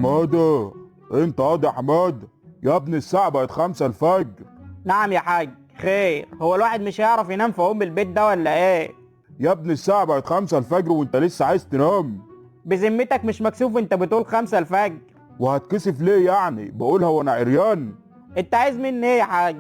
حمادة، انت قاضي يا حمادة. يا ابني الساعة بقت 5 الفجر. نعم يا حاج، خير؟ هو الواحد مش هيعرف ينام في ام البيت ده ولا ايه؟ يا ابني الساعة بقت 5 الفجر وانت لسه عايز تنام. بذمتك مش مكسوف انت بتقول 5 الفجر؟ وهتكسف ليه يعني؟ بقولها وانا عريان. انت عايز مني ايه يا حاج؟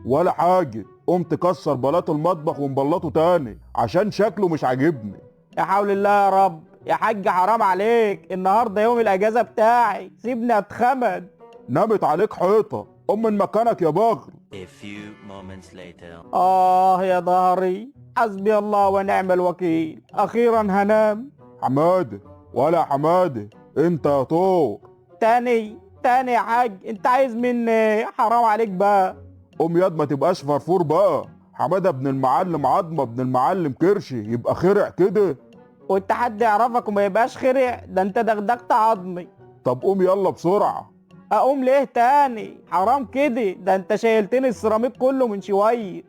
ولا حاجة، قمت كسر بلاط المطبخ ومبلطه تاني عشان شكله مش عاجبني. يا حول الله يا رب يا حاج، حرام عليك، النهارده يوم الاجازة بتاعي، سيبني اتخمد. نامت عليك حيطة، قوم من مكانك يا بغل. A few moments later. اه يا ظهري، حسبي الله ونعم الوكيل، اخيرا هنام. حمادة، ولا حمادة، انت يا طور. تاني تاني يا حاج، انت عايز مني ايه؟ حرام عليك بقى. قوم ياض، ما تبقاش فرفور بقى. حمادة ابن المعلم عظمة ابن المعلم كرشي يبقى خرع كده. وانت حد يعرفك وما يبقاش خرع؟ ده انت دغدغت عظمي. طب قوم يلا بسرعة. اقوم ليه تاني؟ حرام كده، ده انت شايلتني السيراميك كله من شوية.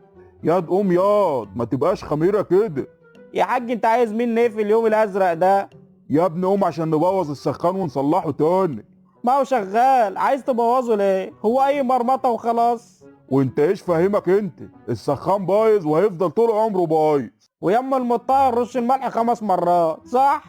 ياض قوم ياض، ما تبقاش خميرة كده. يا حاج انت عايز مني ايه في اليوم الازرق ده؟ يا ابني قوم عشان نبوظ السخان ونصلحه تاني. ما هو شغال، عايز تبوظه ليه؟ هو اي مرمطة وخلاص. وانت ايش فاهمك انت؟ السخان بايظ وهيفضل طول عمره بايظ. ويما المطار رش الملح 5 مرات، صح؟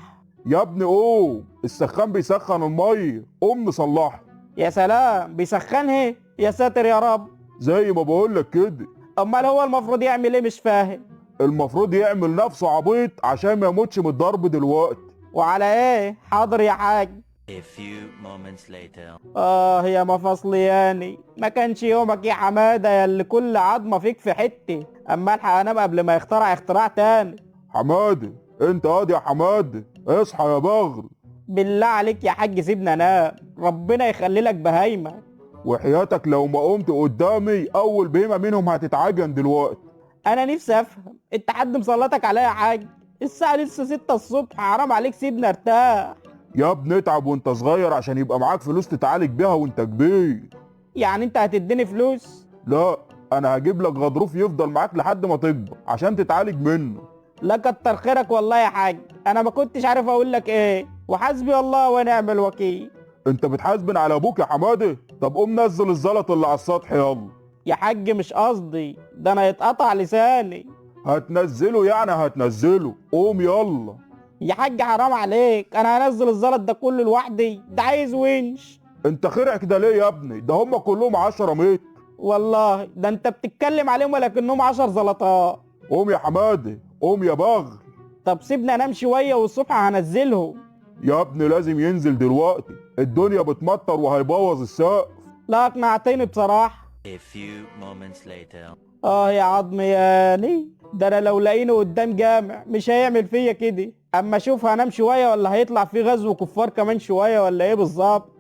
يا ابني قوم، السخان بيسخن المية، قوم نصلحه. يا سلام، بيسخنها؟ يا ساتر يا رب. زي ما بقولك كده. امال هو المفروض يعمل ايه؟ مش فاهم. المفروض يعمل نفسه عبيط عشان ما يموتش من الضرب دلوقتي. وعلى ايه؟ حاضر يا حاج. A few moments later. اه يا مفاصلياني، ما كانش يومك يا حمادة يا اللي كل عظمه فيك في حتة. اما الحق انام قبل ما يخترع اختراع تاني. حمادة، انت قاضي يا حمادة، اصحى يا بغل. بالله عليك يا حاج سيبنا انام، ربنا يخلي لك بهايمك. وحياتك لو ما قمت قدامي اول بهيمة منهم هتتعجن دلوقتي. انا نفسي افهم، انت حد مسلطك عليا يا حاج؟ الساعة لسه 6 الصبح، حرام عليك سيبنا ارتاح. يا ابني اتعب وانت صغير عشان يبقى معاك فلوس تتعالج بيها وانت كبير. يعني انت هتديني فلوس؟ لا، انا هجيب لك غضروف يفضل معاك لحد ما تكبر عشان تتعالج منه. لا كتر خيرك والله يا حاج، انا ما كنتش عارف اقول لك ايه، وحسبي الله ونعم الوكيل. انت بتحاسبن على ابوك يا حمادة؟ طب قوم نزل الزلط اللي على السطح يلا. يا حاج مش قصدي، ده انا يتقطع لساني. هتنزله يعني هتنزله، قوم يلا. يا حاج حرام عليك، انا هنزل الزلط ده كله لوحدي؟ ده عايز ونش. انت خرع كده ليه يا ابني؟ ده هم كلهم 10 متر. والله ده انت بتتكلم عليهم ولكنهم 10 زلطات. قوم يا حمادة، قوم يا بغل. طب سيبني انام شوية والصبح هنزلهم. يا ابني لازم ينزل دلوقتي، الدنيا بتمطر وهيبوظ السقف. لا اقنعتني بصراحة. A few moments later. اه يا عظمي ياني، ده انا لو لقينه قدام جامع مش هيعمل فيا كده. اما اشوف هنام شوية ولا هيطلع في غزو كفار كمان شوية ولا ايه بالظبط.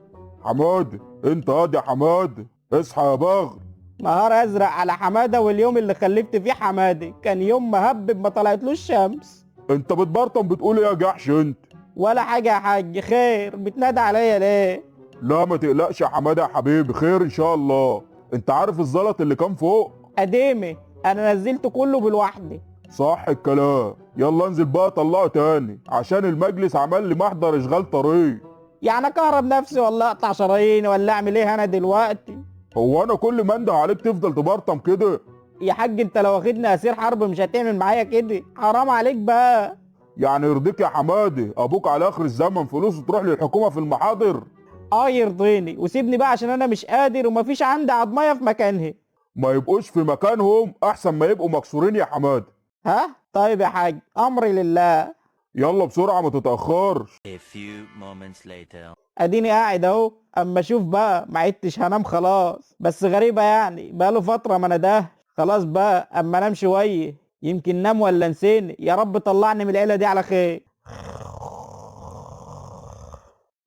حمادة، انت قاضي يا حمادة، اصحى يا بغل. نهار ازرق على حمادة، واليوم اللي خلفت فيه حمادة كان يوم مهبب ما طلعتلوش شمس. انت بتبرطم بتقول ايه يا جحش انت؟ ولا حاجة يا حاج، خير؟ بتنادى عليا ليه؟ لا ما تقلقش يا حمادة يا حبيبي، خير ان شاء الله. انت عارف الزلط اللي كان فوق؟ قديمة، انا نزلته كله بالوحدة. صح الكلام، يلا انزل بقى طلعه تاني عشان المجلس عمل لي محضر اشغال طريق. يعني اكهرب نفسي ولا اقطع شرايين ولا اعمل ايه انا دلوقتي؟ هو انا كل ما انده عليك تفضل تبرطم كده؟ يا حاج انت لو واخدني اسير حرب مش هتعمل معايا كده، حرام عليك بقى. يعني يرضيك يا حمادة ابوك على اخر الزمن فلوسه تروح للحكومة في المحاضر؟ اه يرضيني، وسيبني بقى عشان انا مش قادر ومفيش عندي عضمايه في مكانها. ما يبقوش في مكانهم احسن ما يبقوا مكسورين يا حمادة. ها؟ طيب يا حاج، امري لله. يلا بسرعة ما تتاخرش. A few moments later. اديني قاعد اهو، اما اشوف بقى، ما عدتش هنام خلاص. بس غريبة يعني، بقاله فترة ما نداه. خلاص بقى اما انام شوية، يمكن نام ولا نسيني. يا رب طلعني من العيلة دي على خير.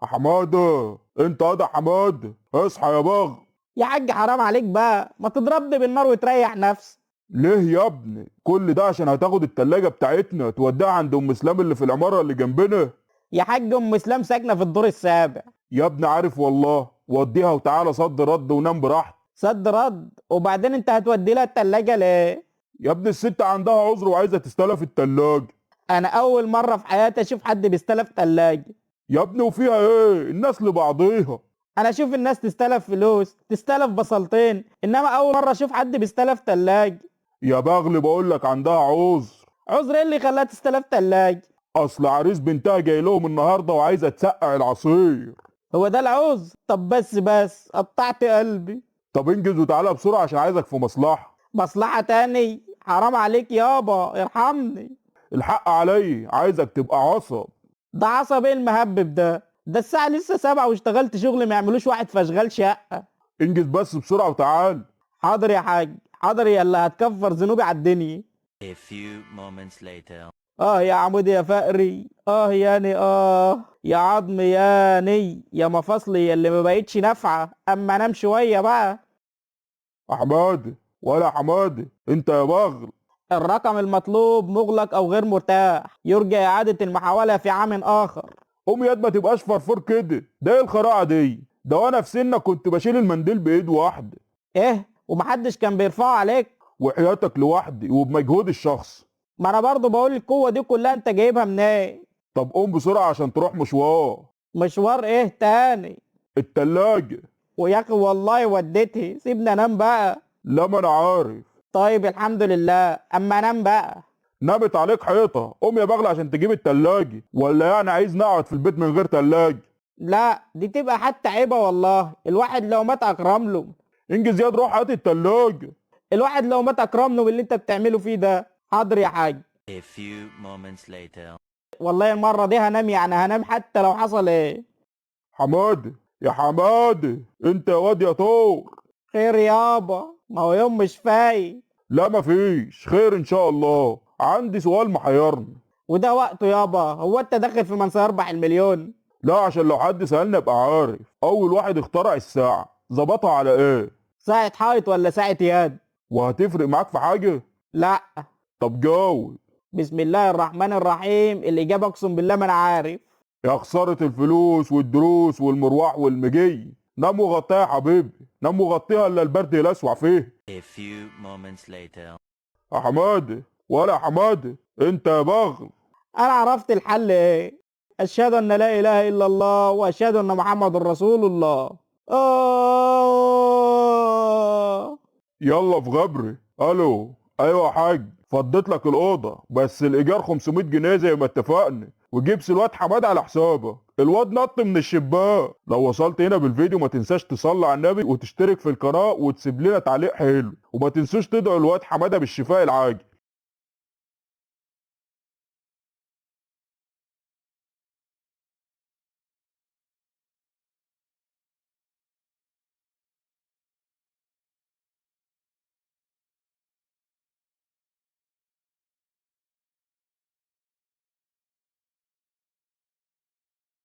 حمادة، انت قاضي يا حمادة، اصحى يا بغل. يا حاج حرام عليك بقى، ما تضربني بالنار وتريح نفسك. ليه يا ابني كل ده؟ عشان هتاخد التلاجة بتاعتنا توديها عند ام اسلام اللي في العمارة اللي جنبنا. يا حاج ام اسلام ساكنة في الدور 7. يا ابني عارف والله، وديها وتعالى صد رد ونام براحتك. صد رد؟ وبعدين انت هتودي لها التلاجة ليه؟ يا ابني الست عندها عذر وعايزة تستلف التلاجة. انا اول مرة في حياتي اشوف حد بيستلف تلاجة. يا ابني وفيها ايه؟ الناس لبعضيها. انا اشوف الناس تستلف فلوس، تستلف بصلتين، انما اول مرة اشوف حد بيستلف تلاج. يا بغل بقول لك عندها عذر. عذر ايه اللي خلاها تستلف تلاج؟ اصل عريس بنتها جاي لهم النهارده وعايزه تسقع العصير. هو ده العذر؟ طب بس قطعت قلبي. طب انجز وتعالى بسرعة عشان عايزك في مصلحة. مصلحة تاني؟ حرام عليك يابا، ارحمني. الحق علي، عايزك تبقى عصب. ده عصب ايه المهبب ده؟ ده الساعة لسه 7 واشتغلت شغل ما يعملوش واحد في اشغال شقة. انجز بس بسرعة وتعال. حاضر يا حاج، حاضر، يلا هتكفر ذنوبي على الدنيا. A few moments later. اه يا عمودي يا فقري، اه ياني، اه يا عظمي ياني، يا مفاصلي اللي ما بقتش نافعة، اما انام شوية بقى. حمادة، ولا حمادة انت يا بغل. الرقم المطلوب مغلق او غير متاح، يرجى اعادة المحاولة في عام اخر. قوم ياد ما تبقاش فرفور كده، ده ايه الخراعه دي؟ ده وانا في سنك كنت بشيل المنديل بايد واحدة. ايه ومحدش كان بيرفعه عليك؟ وحياتك لوحدي وبمجهود الشخص. ما انا برضو بقول القوة دي كلها انت جايبها منين؟ طب قوم بسرعة عشان تروح مشوار. مشوار ايه تاني؟ التلاجة. ويا اخي والله وديتي، سيبنا انام بقى. لا ما انا عارف. طيب الحمد لله، اما انام بقى. نامت عليك حيطة، قوم يا بغل عشان تجيب التلاجة، ولا يعني عايز نقعد في البيت من غير تلاجة؟ لا دي تبقى حتى عيبة والله، الواحد لو مات اكرم له. انجز ياد، روح هات التلاجة. الواحد لو مات اكرم له باللي انت بتعمله فيه ده. حاضر يا حاج. A few moments later. والله المرة دي هنام، يعني هنام حتى لو حصل ايه. حمادة، يا حمادة انت يا واد يا طور. خير يابا، ما هو يوم مش فايق. لا مفيش خير ان شاء الله، عندي سؤال محيرني. وده وقته يابا، هو انت داخل في من سيربح المليون؟ لا عشان لو حد سألني ابقى عارف. اول واحد اخترع الساعة ظبطها على ايه؟ ساعة حائط ولا ساعة يد؟ وهتفرق معاك في حاجة؟ لا. طب جاوب. بسم الله الرحمن الرحيم، الإجابة أقسم بالله ما أنا عارف. يا خسارة الفلوس والدروس والمروح والمجي. نام وغطيها يا حبيبي، نام وغطيها الا البرد يلسوع فيه. A few moments later. يا حمادة، ولا حمادة انت يا بغل. أنا عرفت الحل إيه. أشهد أن لا إله إلا الله وأشهد أن محمد رسول الله. آه. يلا في غبري. الو، ايوه يا حاج، فضيت لك الاوضة بس الايجار 500 جنيه زي ما اتفقنا، وجيب الواد حماد على حسابك، الواد نط من الشباك. لو وصلت هنا بالفيديو ما تنساش تصلي على النبي وتشترك في القناة وتسيب لنا تعليق حلو، وما تنسوش تدعوا الواد حمادة بالشفاء العاجل.